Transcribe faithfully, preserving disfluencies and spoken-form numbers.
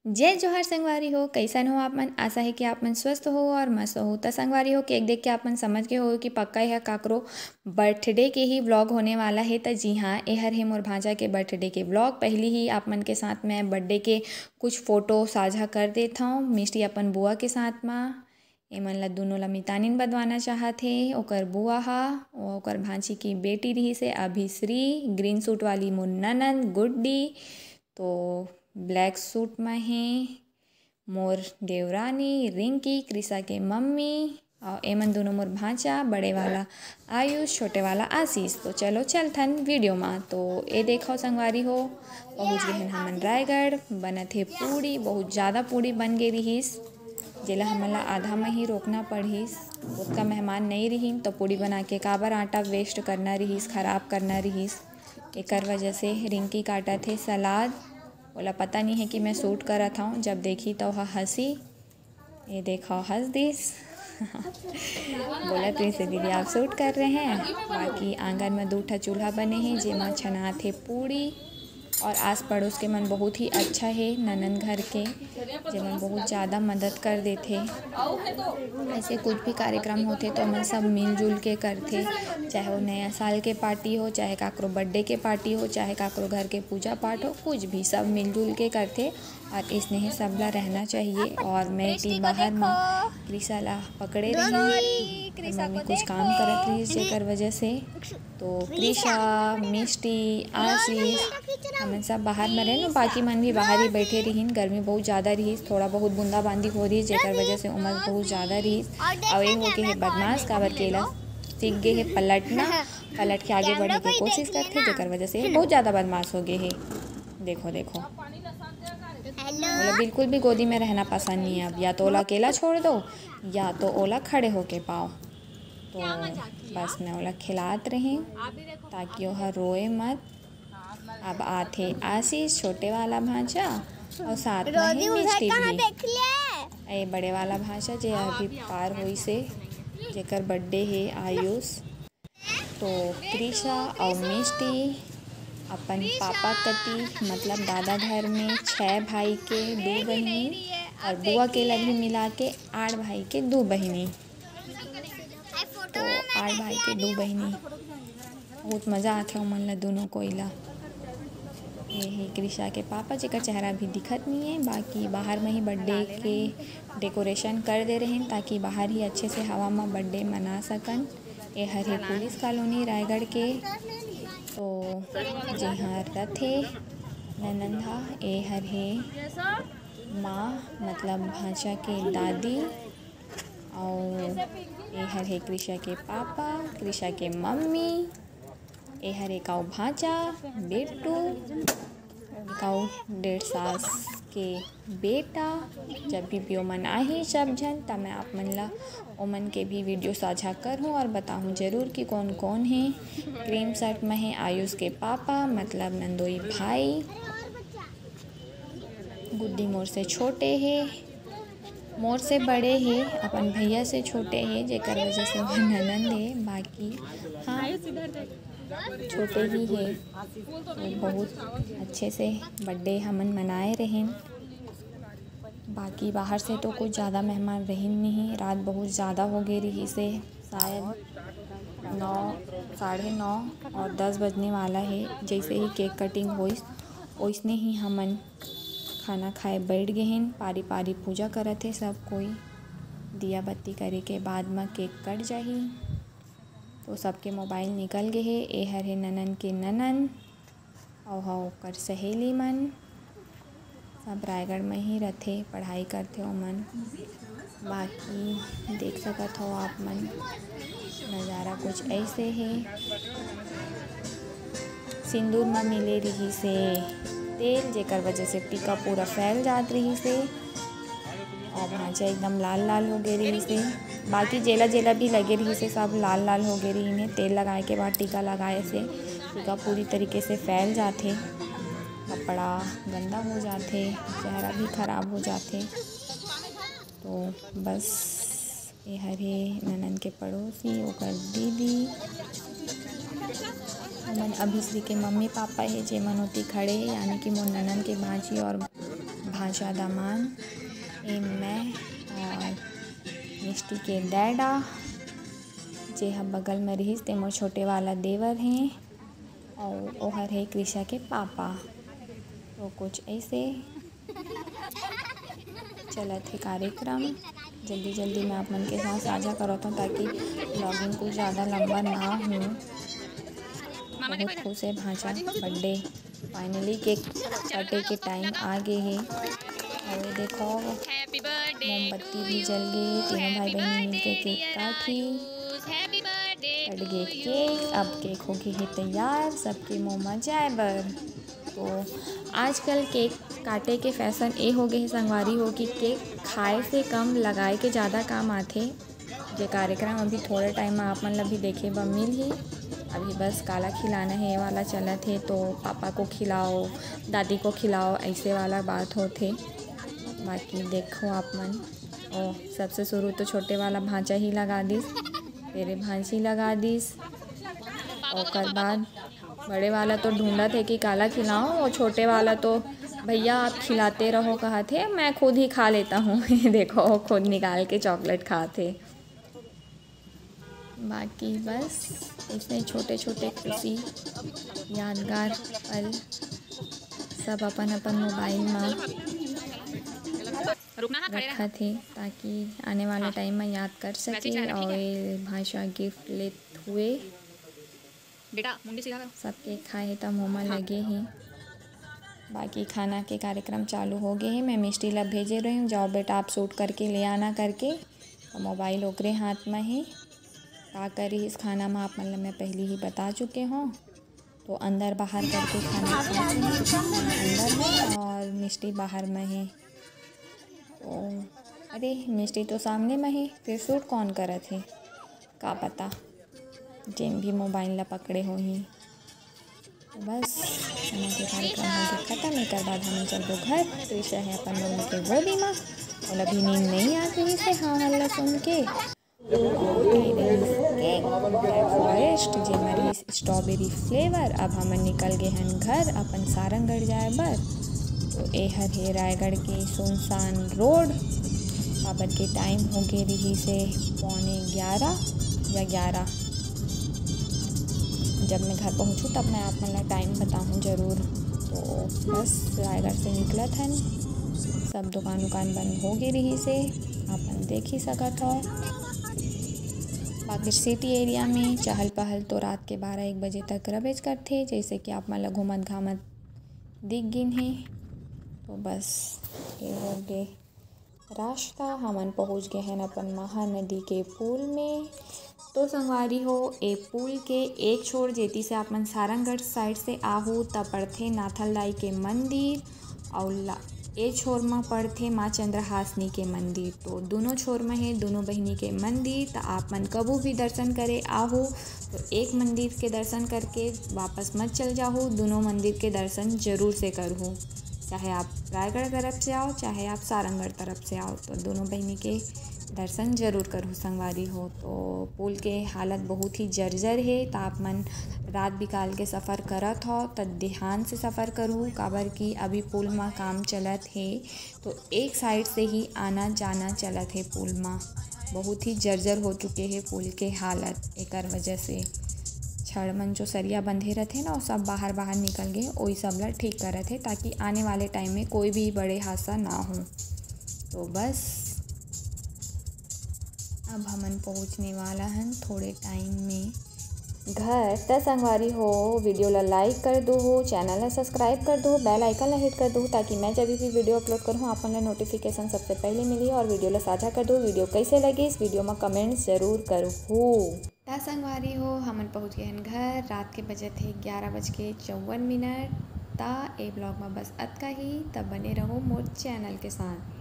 जय जोहार संगवारी हो, कैसन हो आप मन? आशा है कि आप मन स्वस्थ हो और मस्त हो। त संगवारी हो, केक देख के आप मन समझ गए हो कि पक्का यह काकरो बर्थडे के ही व्लॉग होने वाला है। त जी हाँ, एहर है मोर भांजा के बर्थडे के व्लॉग। पहली ही आप मन के साथ मैं बर्थडे के कुछ फोटो साझा कर देत हूँ मिष्टी अपन बुआ के साथ मा। एमन ला दोनों ला मितानिन बदवाना चाहत हे। ओकर बुआ हा, ओकर भांची की बेटी रहिस हे अभिश्री, ग्रीन सूट वाली मोर ननंद गुड्डी, तो ब्लैक सूट में हे मोर देवरानी रिंकी, क्रिसा के मम्मी, और एमन दोनों मोर भांचा, बड़े वाला आयुष, छोटे वाला आशीष। तो चलो चलथन वीडियो मा। तो ए देखो संगवारी हो, पहुँच गए हन हमन रायगढ़। बनत हे पूड़ी, बहुत ज़्यादा पूड़ी बन गे रिहिस, जेला हमन ला आधा में ही रोकना पड़िस। ओतका मेहमान नहीं रिहिन, तो पूड़ी बना के काबर आटा वेस्ट करना रिहिस, खराब करना रिहिस। एकर वजह से रिंकी काटत हे सलाद। ओला पता नहीं है कि मैं शूट करत हूँ, जब देखी तो ओह हंसी। ये देखो, हंस दिस। बोलत रहिस हे, "दीदी, आप शूट कर रहे हैं?" बाकी आंगन में दू ठा चूल्हा बने हैं, जेमा छनात हे पूड़ी। और आस पड़ोस के मन बहुत ही अच्छा है, ननंद घर के, जेमन बहुत ज़्यादा मदद कर देथे। ऐसे कुछ भी कार्यक्रम होथे, तो हमन सब मिलजुल के करथे, चाहे वो नया साल के पार्टी हो, चाहे काकरो बर्थडे के पार्टी हो, चाहे काकरो घर के पूजा पाठ हो, कुछ भी, सब मिलजुल के करथे। और इसने ही सबला रहना चाहिए। और मैं टी बाहर में क्रिसा ला पकड़े रही, मम्मी कुछ काम करत रही, जेकर वजह से। तो क्रिसा, मिष्टी, आशीष, हमन सब बाहर में रहन, बाकी मन भी बाहर ही बैठे रहिन। गर्मी बहुत ज़्यादा रहिस, थोड़ा बहुत बूंदाबांदी हो रही, जेकर वजह से उमस बहुत ज़्यादा रहिस। और ये हो गए है बदमाश, काबर केला सीख गए है पलटना, पलट के आगे बढ़े के कोशिश करथे, जेकर वजह से बहुत ज़्यादा बदमाश हो गए है। देखो, देखो, ओला बिल्कुल भी गोदी में रहना पसंद नहीं है। अब या तो ओला अकेला छोड़ दो, या तो ओला खड़े होके पाओ। तो बस मैं ओला खिलात रही, ताकि ओह रोए मत। अब आथे आशीष, छोटे वाला भांचा, और साथ में ही मिष्टी भी। ए बड़े वाला भांचा, जे अभी पार होइस हे, जेकर बर्थडे है आयुष। तो क्रिसा और मिष्टी अपन पापा कती, मतलब दादा घर में छः भाई के दो बहिनी और बुआ के लग भी मिला के आठ भाई के दो बहिनी। तो आठ भाई के दो बहिनी, बहुत मज़ा आथे उमन ला दोनों कोई ला। ये है क्रिसा के पापा, जेकर चेहरा भी दिखत नहीं है, बाकी बाहर में ही बर्थडे के डेकोरेशन कर दे रहे हैं, ताकि बाहर ही अच्छे से हवा में बर्थडे मना सकन। ए हर हे पुलिस कॉलोनी रायगढ़ के। तो जेहर रथे ननंद हा, ए हर हे माँ, मतलब भांचा के दादी, और ए हर हे क्रिसा के पापा, क्रिसा के मम्मी, ए हर एक अउ भांचा, बेटू, एक अउ डेढ़ सास के बेटा। जब भी, भी ओमन आही सब झन, त मैं आप मन ला ओमन के भी वीडियो साझा करहूँ और बताहूँ जरूर कि कौन कौन है। क्रीम शर्ट में है आयुष के पापा, मतलब नंदोई भाई। गुड्डी मोर से छोटे हे, मोर से बड़े हे, अपन भैया से छोटे हे, जेकर वजह से वो ननंद हे। बाकी हाँ, छोटे ही हे। तो बहुत अच्छे से बर्थडे हमन मनाए रहेन। बाकी बाहर से तो कुछ ज़्यादा मेहमान रहिन नहीं, रात बहुत ज़्यादा हो गए रहिस हे, शायद नौ, साढ़े नौ और दस बजने वाला है। जैसे ही केक कटिंग होइस, ओइसने ही हमन खाना खाए बैठ गए हैं। पारी पारी पूजा करत हे सब कोई। दिया बत्ती करे के बाद म केक कट जाही। तो सबके मोबाइल निकल गए हे। ए हर हे ननन के ननन, अउ हा ओकर सहेली मन। सब रायगढ़ में ही रथे, पढ़ाई करथे ओमन। बाकी देख सकत हो आप मन, नज़ारा कुछ ऐसे हे। सिंदूर म मिले रिहिस हे तेल, जेकर वजह से टीका पूरा फैल जात रिहिस हे। और भांचा एकदम लाल लाल हो गए रिहिस हे। बाकी जेला जेला भी लगे रिहिस हे, सब लाल लाल हो गए रिहिन हे। तेल लगाए के बाद टीका लगाए से टीका पूरी तरीके से फैल जाथे, कपड़ा गंदा हो जाथे, चेहरा भी खराब हो जाथे। तो बस ये हर हे ननन के पड़ोसी, ओकर दीदी। ओमन अभिश्री के मम्मी पापा हे, जेमन ओती खड़े हे, यानी कि मोर ननन के भांची और भांचा दमांद, ए मैं और मिष्टी के डैडा, जे ह बगल में रिहिस, ते मोर छोटे वाला देवर हे, और ओहर हे कृषा के पापा। तो कुछ ऐसे चलत हे कार्यक्रम। जल्दी जल्दी मैं आप मन के साथ साझा करत हूँ, ताकि vlogging कुछ ज़्यादा लंबा ना हो। बहुत खुश है भांचा, birthday finally, cake काटे के time आ गे हे। और देखो, मोमबत्ती भी जल गे, तीनों भाई बहन मिलके cake काटी। कट गे cake, अब cake हो गे हे तैयार सबके मुंह म जाए बर। तो आजकल cake काटे के fashion ए हो गे हे संगवारी हो कि cake खाए से कम लगाए के ज़्यादा काम आथे। जे कार्यक्रम अभी थोड़े time में आप मन ला भी देखे बर मिलही। अभी बस काला खिलाना हे वाला चलत हे, तो पापा को खिलाओ, दादी को खिलाओ, ऐसे वाला बात होथे। बाकी देखो आप मन, ओ, सबसे शुरू तो छोटे वाला भांचा ही लगा दिस, तेरे भांची लगा दिस, ओकर बाद बड़े वाला तो ढूंढत हे कि काला खिलाऊं, वो छोटे वाला तो भैया आप खिलाते रहो कहत हे, मैं खुद ही खा लेता हूँ। देखो, वो खुद निकाल के chocolate खात हे। बाकी बस इसने छोटे छोटे खुशी, यादगार पल सब अपन अपन mobile में रखत हे, ताकि आने वाला time में याद कर सके। और ये भांचा gift लेत हुए बेटा, मुंडी सीधा कर। सबके खाए हे त मुँह म लगे हे। बाकी खाना के कार्यक्रम चालू हो गे हे। मैं मिष्टी ला भेजे रही हूँ, "जाओ बेटा, आप shoot करके ले आना," करके। तो mobile ओकरे हाथ में हे। का करिस खाना में, आप मन ला मैं पहली ही बता चुके हूँ। तो अंदर बाहर करके खाना खाथे, अंदर में और मिष्टी बाहर में हे। तो अरे, मिष्टी तो सामने में हे, फिर shoot कौन करत हे? का पता, जेन भी mobile ला पकड़े होही। तो बस, खाना के कार्यक्रम हो गे खत्म। एकर बाद हमन चलबो घर। कृषा हे अपन मम्मी के गोदी मा, ओला भी नींद नहीं आत रहिस हे हाँ हल्ला सुन के। Cake, Black Forest, जेमा रहिस strawberry flavour। अब हमन निकल गे हन घर अपन सारंगढ़ जाए बर। तो एहर हे रायगढ़ के सुनसान road, काबर के time हो गे रिहिस हे पौने ग्यारह या ग्यारह। जब मैं घर पहुँचूँ, तब मैं आप मन ला time बताहूँ जरूर। तो बस रायगढ़ से निकलत हन, सब दुकान उकान बंद हो गे रिहिस हे, आप मन देख ही सकत हव। बाकी city area में चहल पहल तो रात के बारह एक बजे तक रबेच करथे, जैसे कि आप मन ला घूमत घामत दिख गिन हे। तो बस ये हो गे रास्ता, हमन पहुँच गे हन अपन महानदी के पुल में। तो संगवारी हो, ए पुल के एक छोर जेती से आप मन सारंगढ़ side से आहू, त पड़थे नाथल दाई के मंदिर, अउ ला-, ए छोर म पड़थे माँ चंद्रहासिनी के मंदिर। तो दोनों छोर म हे दोनों बहिनी के मंदिर, त आप मन कभू भी दर्शन करे आहू, तो एक मंदिर के दर्शन करके वापस मत चल जाहू, दोनों मंदिर के दर्शन जरूर से करहू। चाहे आप रायगढ़ तरफ से आओ, चाहे आप सारंगढ़ तरफ से आओ, तो दोनों बहिनी के दर्शन जरूर करहू संगवारी हो। तो पुल के हालत बहुत ही जर्जर हे, त आप मन रात बिकाल के सफर करत हो, त ध्यान से सफर करहू, काबर कि अभी पुल म काम चलत हे, तो एक side से ही आना जाना चलत हे पुल म। बहुत ही जर्जर हो चुके हे पुल के हालत, एकर वजह से छड़ मन जो सरिया बंधे रथे ना, वो सब बाहर बाहर निकल गे, ओई सब ला ठीक करत हे, ताकि आने वाले time में कोई भी बड़े हादसा ना हो। तो बस, अब हमन पहुँचने वाला हन थोड़े time में घर। त संगवारी हो, video ला like कर दो हो, channel ला subscribe कर दो, bell icon ला hit कर दो, ताकि मैं जब भी video upload करूँ, आप मन ला notification सबसे पहले मिली। और video ला साझा कर दो। Video कैसे लगे, इस video में comments जरूर करहू। त संगवारी हो, हमन पहुँच गए हन घर। रात के बजत हे ग्यारह बज के चौवन मिनट। त ए vlog में बस अतका ही। त बने रहो मोर channel के साथ।